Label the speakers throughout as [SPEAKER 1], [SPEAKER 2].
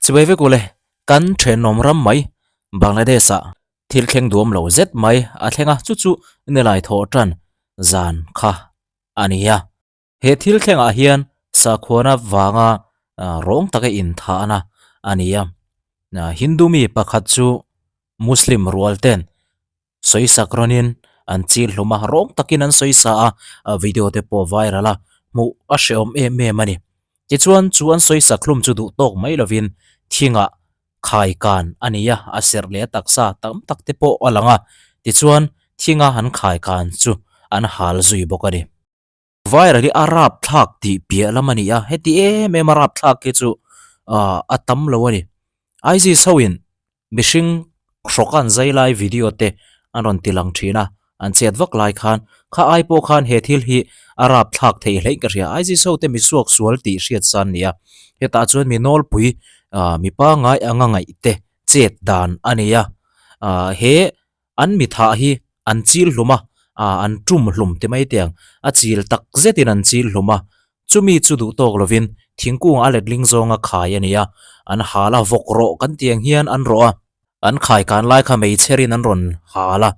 [SPEAKER 1] Chibai vek ule, kan thenawm ram mai Bangladesh ah thil thleng duam lo zet mai a thleng a, chu chu nilai thawh tan zan kha a ni a. He thil thlengah hian sakhuana vanga rawng taka inthahna a ni a, Hindu mi pakhat chu Muslim rual ten sawisak rawnin an chil hlum a, rawng takin an sawi sa a, video te pawh viral a, hmuh a hrehawm em em a ni. Tichuan chu an sawisak hlum chu duh tawk mai lovin thingah khai kan a ni a, a serh leh a taksa tam tak te pawh a lang a, tichuan thinga an khai kan chu an hal zui bawk a ni. Viral hi a rap thlak tih piah lam a ni a, heti em em a rap thlak hi chu ah a tam lo a ni. ISIS ho in mihring hrawk an zai lai video te an rawn ti lang thin a, an chet vak lai khan kha ai pawh khan he thil hi a rap thlak thei hleih ka hria. ISIS ho te misuak sual tih hriat san a ni a, hetah chuan mi nawlpui ah mi pangngai anga ngaih te chet dan a ni a, ah he An mithah hi an chil hlum a, ah an tum hlum ti mai teh ang, a chil tak zetin an chil hlum a, chumi chu duh tawk lovin thingkung a letling zawnga khai a ni a, an hal a, vawk rawh kan tih ang hian an rawh a, an khai kan lai kha meichherin an rawn hal a,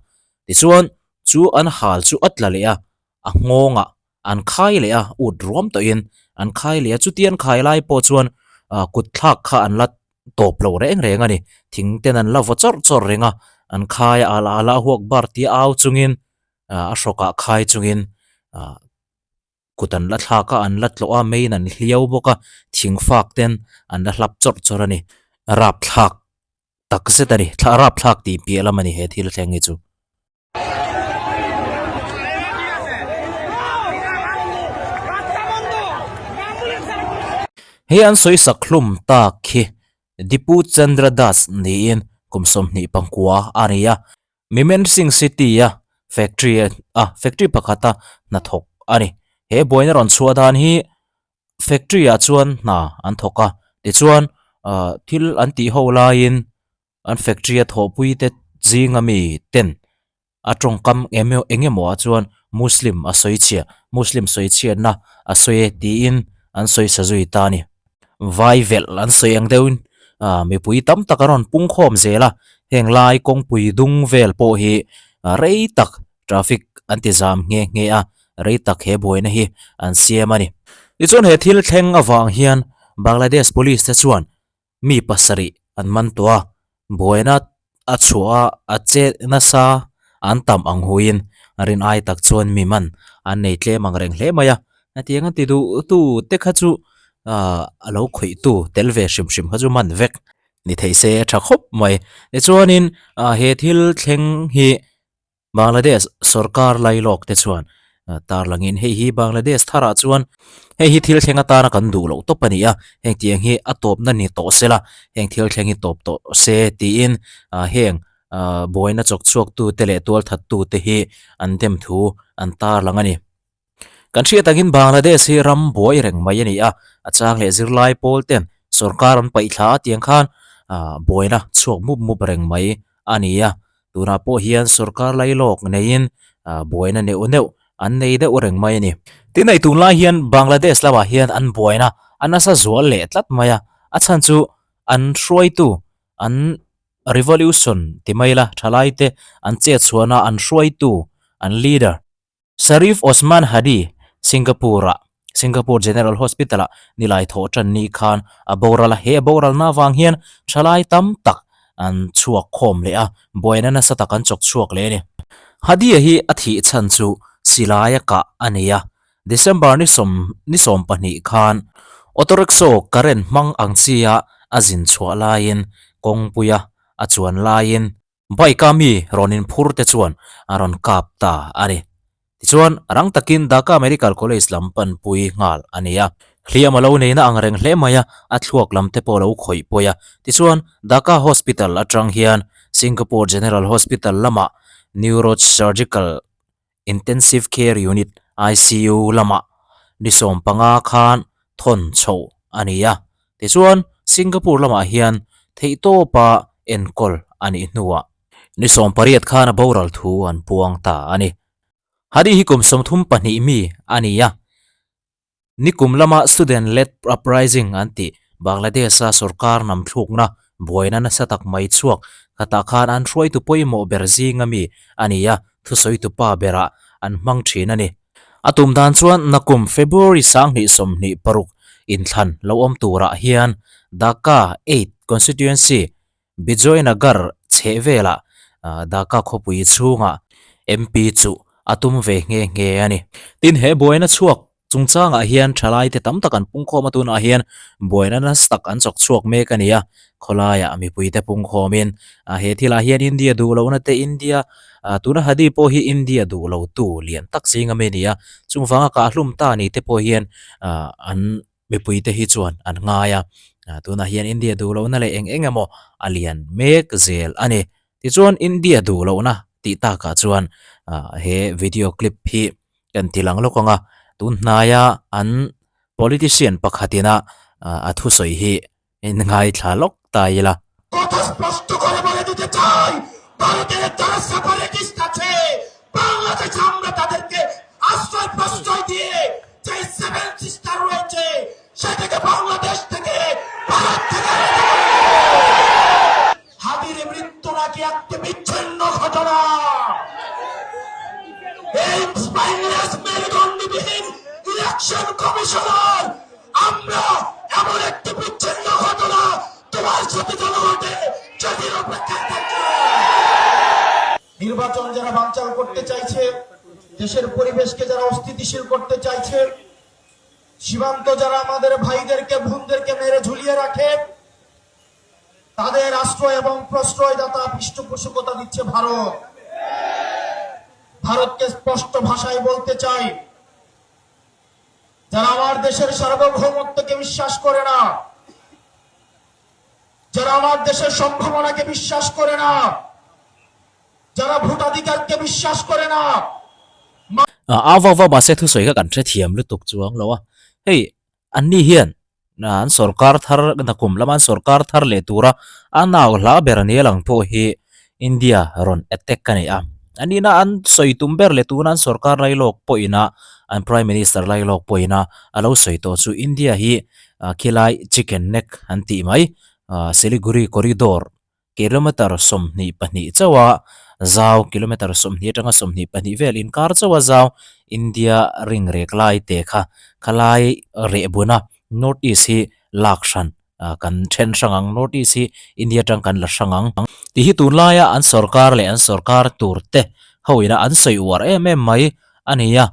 [SPEAKER 1] tichuan chu an hal chu a tla leh a, a nghawngah an khai leh a, ut ruam tawhin an khai leh a, chuti an khai lai pawh chuan ah kut thlak kha an la tawp lo reng reng a ni. Thing ten an la vaw chawrh chawrh reng a, an khai a, a la huak bar tia au chungin ah a hrawkah khai chungin ah kut an la thlak a, an la tlawh a, meiin an hliau bawk a, thing fak ten an la hlap chawrh chawrh a ni. Rapthlak tak zet a ni, rapthlak tih piah lam a ni he thil thleng hi chu. He an sawi sak hlum tak khi Dipu Chandra Das niin kum 20 pangkua a ni a, Mymensingh City-a factory a factory pakhata hnathawk a ni. He buaina rawn chhuah dan hi factory-ah chuan hna an thawk a, tichuan thil an tih ho laiin An factory a thawhpui te zinga mi ten a tawngkam eng emaw ah chuan Muslim a sawi chhia, Muslim sawi chhiatna a sawi e tiin an sawi sa zui ta a ni. Vai velh an sawi ang deuhin mipui tam tak an rawn pung khawm zel a, heng lai kawngpui dung vel pawh hi rei tak traffic an ti zam nghe nghe a, rei tak he buaina hi an siam a ni. Tichuan he thil thleng avang hian Bangladesh police te chuan Mi pasarih an man tawh a, buaina a chhuah a, a che nasa an tam ang huiin rin ai tak chuan mi man an nei tlem ang reng hle mai a. Hetiang a ti duh tu te kha chu ah a lo khawih tu tel ve hrim hrim kha chu man vek ni thei se a tha khawp mai. Tichuanin ah he thil thleng hi Bangladesh sorkar lailawk te chuan tarlangin hei hi Bangladesh tharah chuan hei hi thil thleng atana kan duh loh tawp a ni a, heng tiang hi a tawpna ni tawh se la, heng thil thleng hi tawp tawh se tiin heng buaina chawk chhuak tute leh tualthat tute hi an dem thu an tarlang a ni. Kan hriat angin Bangladesh hi ram buai reng mai a ni a, a chang leh zirlai pawl ten sorkar an paih thla a tiang khan buaina chhuak mup mup reng mai a ni a, tunah pawh hian sorkar lailawk neiin buaina neuh neuh an nei deuh reng mai a ni. Tin hei tunlai hian Bangladesh lamah hian an buaina a nasa zual leh tlat mai a, a chhan chu an hruaitu an revolution ti mai la thalaite an chetchhuahna an hruaitu an leader Sharif Osman Hadi, Singapore-ah, Singapore General Hospital-ah nilai thawh tan ni khan a boral a, he a boralna avang hian thalai tam tak an chhuak khawm leh a, buaina nasa tak an chawk chhuak leh a ni. Hadi-a hi a thih chhan chu silaia kah a ni a, December ni sawm ni 12 khan auto rickshaw current hmang ang chia a zin chhuah laiin kawngpuia a chuan laiin Bike a mi rawn inphur te chuan a rawn kap ta a ni. Tichuan, rang takin Dhaka Medical College lam panpui nghal a ni a. Hliam a lo neina ang reng hle mai a, a thluak lam te pawh a lo khawih pawi a. Tichuan, Dhaka Hospital atang hian Singapore General Hospital lamah Neurosurgical Intensive Care Unit, ICU, lamah ni 15 khan thawn chhoh a ni a. Tichuan, Singapore lamah hian theihtawpa enkawl a nih hnuah ni 18 khan a boral thu an puang ta a ni. Hadi hi kum 32 mi a ni a. Nikum lama Student Led Uprising an tih Bangladesh-a sorkar namthlukna buaina nasa tak mai chhuak khatah khan an hruaitu pawimawh ber zinga mi a ni a, thusawitu pa berah an hmang thin a ni. A tum dan chuan nakum February 2026 inthlan lo awm turah hian Dhaka eight Constituency Bijoynagar chhehvelah Dhaka khawpui chhungah MP chu a tum ve nghe nghe a ni. Tin, he buaina chhuak chungchangah hian thalaite tam tak an pungkhawm a, tunah hian buaina nasa tak an chawk chhuak mek a ni a, khawlaiah mipuite pungkhawmin he thilah hian India duh lohna te India tuna Hadi pawh hi India duh lotu lian tak zing ami a ni a, chungvanga kahhlum ta ni te pawh hian an Mipuite hi chuan an ngai a, tunah hian India duh lohna leh eng eng emaw a lian mek zel a ni. Tichuan India duh lohna tih takah chuan he video clip hi kan ti lang lawk ang a, tun hnaia an politician pakhatina a thusawi hi Inngaithla lawk ta ila.
[SPEAKER 2] কথা স্পষ্ট করে বলে দিতে চাই ভারতের যারা separatist আছে বাংলাদেশে আমরা তাদেরকে আশ্রয় প্রশ্রয় দিয়ে যে সেভেন সিস্টার রয়েছে সেটাকে বাংলাদেশ থেকে ভারত থেকে হাদির মৃত্যু নাকি একটি বিচ্ছিন্ন ঘটনা এই স্পাইনলেস মেরুদণ্ডবিহীন ইলেকশন কমিশনার আমরা এমন একটি বিচ্ছিন্ন ঘটনা তোমার সাথে যেন ঘটে সেটির অপেক্ষায় থাকি। নির্বাচন যারা বানচাল করতে চাইছে, দেশের পরিবেশকে যারা অস্থিতিশীল করতে চাইছে, সীমান্ত যারা আমাদের ভাইদেরকে বোনদেরকে মেরে ঝুলিয়ে রাখে, তাদের আশ্রয় এবং প্রশ্রয়দাতা পৃষ্ঠপোষকতা দিচ্ছে ভারত। ভারতকে স্পষ্ট ভাষায় বলতে চাই, যারা আমার দেশের সার্বভৌমত্বকে বিশ্বাস করে না, যারা আমার দেশের সম্ভাবনাকে বিশ্বাস করে না, যারা ভোটাধিকারকে বিশ্বাস করে না।
[SPEAKER 1] A vak vak mahse thusawi kha kan hrethiam lutuk chuang lo a, hei anni hian an sorkar thar nakum lama an sorkar thar leh tura a nau hla ber a nia lang pawh hi India rawn attack a ni a. A nihna an sawi tum ber leh tuna an sorkar lailawk pawhin a an prime minister lailawk pawhin a a lo sawi tawh chu India hi khilai chicken neck an tih mai Siliguri corridor kilometer 22 chauha zau kilometer 20 atanga 22 vel inkar chauha zau India ring rek lai te kha khalai reh buna North East hi lak hran kan then hrang ang North East hi India atang kan la hrang ang tih hi tunlaia an sorkar leh an sorkar tur te ho ina an sawi uar em em mai a ni a.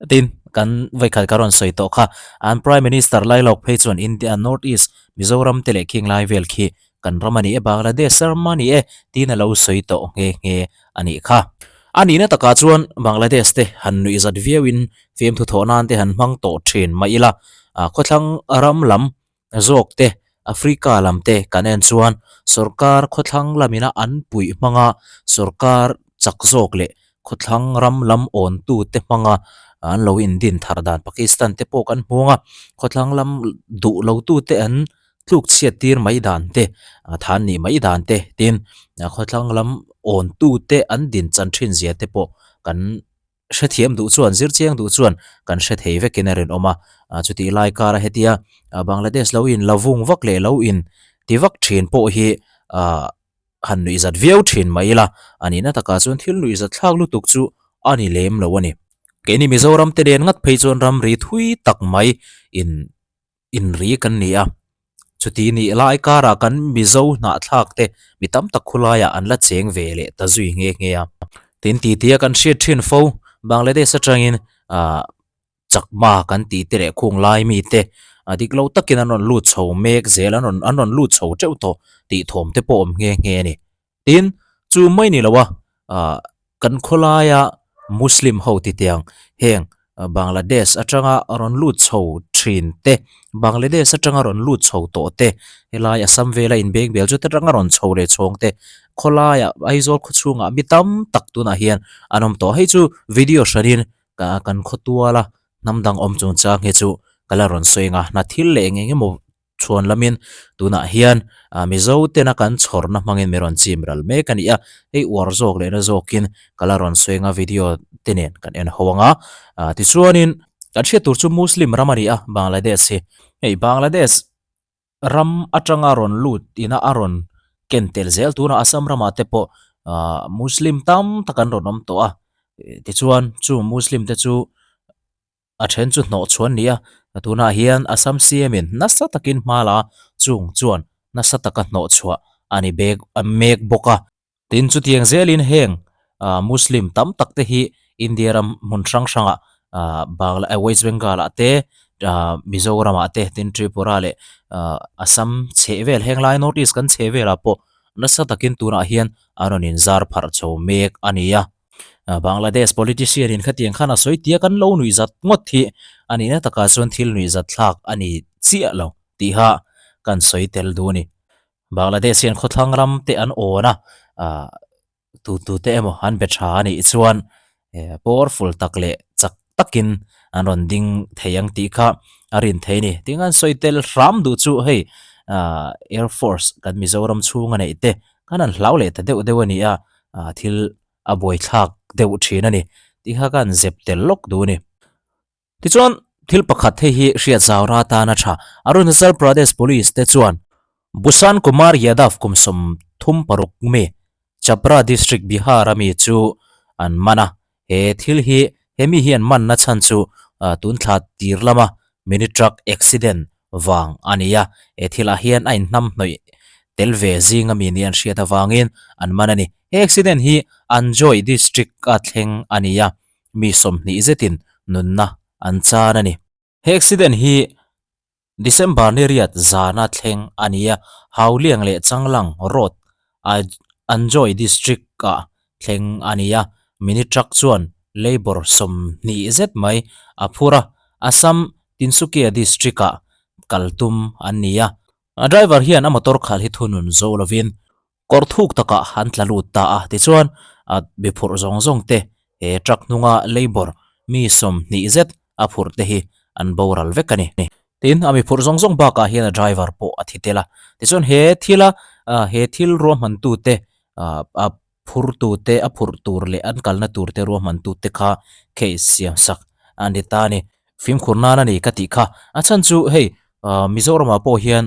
[SPEAKER 1] Tin, kan vawikhat ka rawn sawi tawh kha, an Prime Minister Lailawk phei chuan India North East, Mizoram te leh khing lai vel khi kan ram a ni e, Bangladesh ram a ni e tiin a lo sawi tawh nghe nghe a nih kha. A nihna takah chuan Bangladesh te han nuihzat viauin fiamthu thawh nan te han hmang tawh thin mah ila, khawthlang ram lam zawk te, Africa lam te kan en chuan sorkar khawthlang lamina an puih hmanga sorkar chak zawk leh khawthlang ram lam awntu te hmanga an lo indin thar dan Pakistan te pawh kan hmuang a, khawthlang lam duh lo tu te an tluk chhiat tir mai dan te, than nih mai dan te tin khawthlang lam awntu te an din chan thin zia te pawh kan Hrethiam duh chuan, zirchiang duh chuan kan hre thei vekin a rinawm a. Chutih lai kara hetia Bangladesh lo in la vung vak leh lo in ti vak thin pawh hi han nuihzat viau thin mai ila, a nihna takah chuan thil nuihzat thlak lutuk chu a ni lem lo a ni. Keini Mizoram te nen ngat phei chuan ramri thui tak mai in inri kan ni a, chuti nih lai karah kan Mizo hnahthlak te mi tam tak khulaiah an la cheng ve leh ta zui nghe nghe a. Tin titi a kan hriat thin fo, Bangladesh atangin ah Chakma kan tih te leh khung lai mi te a dik lo takin an rawn lut chho mek zel an rawn an rawn lut chho teuh tawh tih thawm te pawh awm nghe nghe a ni. Tin, chu mai ni lo a, ah kan khawlaia Muslim ho ti tiang heng Bangladesh atanga rawn lut chho thin te, Bangladesh atanga rawn lut chho tawh te, helai Assam vela inbeng bel chu te atanga rawn chho leh chhawng te, khawlaia Aizawl khawchhungah mi tam tak tunah hian an awm tawh. Hei chu video hranin kan khawtuala hnam dang awm chungchang hi chu ka la rawn sawi ang a, hna thil leh eng eng emaw Chhuan lamin tunah hian Mizo tena kan chhawrna hmangin mi rawn chim ral mek a ni a, hei uar zawk leh na zawkin ka la rawn sawi anga video te nen kan en ho anga. Tichuanin kan hriat tur chu Muslim ram a ni a Bangladesh hi. Hei Bangladesh. Ram atanga rawn lut ina a rawn ken tel zel tunah Assam ramah te pawh ahh Muslim tam tak an rawn awm tawh a tichuan chung Muslim te chu a then chu hnawh chhuan ni a tunah hian Assam C M in nasa takin hma la chung chuan nasa taka hnawh chhuah a ni bek mek bawk a. Tin, chutiang zelin heng Muslim tam tak te hi India ram hmun hrang hrangah Bangla West Bengal ah te Mizoram ah te tin Tripura leh Assam chheh vel heng lai North East kan chheh velah pawh nasa takin tunah hian an rawn inzar pharh chho mek a ni a. Bangladesh politician in khatiang khan a sawi tia kan lo nuih zat ngawt hi a nihna takah chuan thil nuih zat thlak a ni chiah lo tiha kan sawi tel duh a ni. Bangladesh hian khawthlang ram te an awn a, ah tu tu te emaw an be tha a nih chuan powerful tak leh chak takin an rawn ding thei ang tih kha a rin thei a ni. Tin an sawi tel hram duh chu hei ah air force kan Mizoram chhunga neih te khan an hlau leh ta deuh deuh a ni a, ah thil a buaithlak deuh thin a ni tih kha ka han zep tel lawk duh a ni. Tichuan, thil pakhat hei hi hriat zaura atan a tha. Arunachal Pradesh Police te chuan Bhushan Kumar Yadav kum 36 mi, Chapra District, Bihar a mi chu an man a. He thil hi he mi hi an manna chhan chu tun thla tir lama mini truck accident vang a ni a. He thilah hian a inhnamhnawih tel ve zing a mi nih an hriat avangin an man a ni. He accident hi Anjoy District a thleng a ni a. mi 20 zetin nunna an chan a ni. He accident hi December ni riat zana thleng a ni a, Hauliang leh Changlang road a Anjoy district ah thleng a ni a, mini truck chuan labour 20 zet mai a phur a, Assam Tinsukia district ah kal tum an ni a, a driver hian a motor khalh hi thunun zo lovin Kawr thuk takah an tla lut ta a, tichuan a mi phurh zawng zawng te he truck hnunga labour mi 20 zet a phurh te hi an boral vek a ni. Tin, a mi phurh zawng zawng bakah hian a driver pawh a thi tel a, tichuan he thila he thil ruahmantu te a phurtu te a phurh tur leh an kalna tur te ruahmantu te kha case siam sak a ni ta a ni. Fimkhur nan a ni ka tih kha, a chhan chu hei Mizoramah pawh hian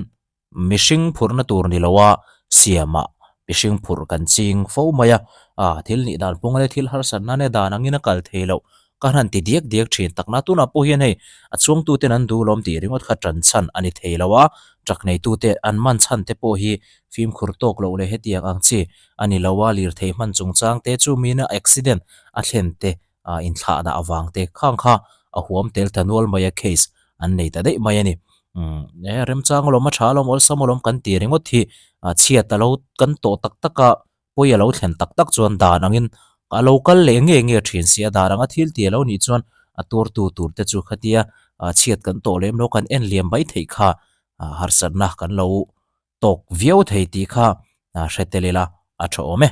[SPEAKER 1] Mihring phurhna tur ni loa siamah mihring phurh kan ching fo mai a, a thil nih dan pawng leh thil harsatna nen dan angin a kal thei loh ka han ti diak diak thin takna tunah pawh hian hei a chuangtuten an duh lawm tih ringawt kha tan chhan a ni thei lo a, truck neitute an man chhan te pawh hi fimkhur tawk loh leh hetiang ang chi a ni lo a, lirthei hman chungchang te chu mina accident a thlen te ah inthlah dah avang te khang kha a huam tel ta nual mai a case an nei ta daih mai a ni. Umm e remchang alawm a tha alawm awlsam alawm kan ti ringawt hi ah chhiat alo kan tawh tak tak a pawi alo thlen tak tak chuan dan angin a lo kal leh nge nge thin si a dan anga thil ti alo nih chuan a tuartu tur te chu khatia ah chhiat kan tawh lem lo kan en liam mai theih kha ah harsatna kan lo tawk viau thei tih kha ah hre tel ila a tha awm e.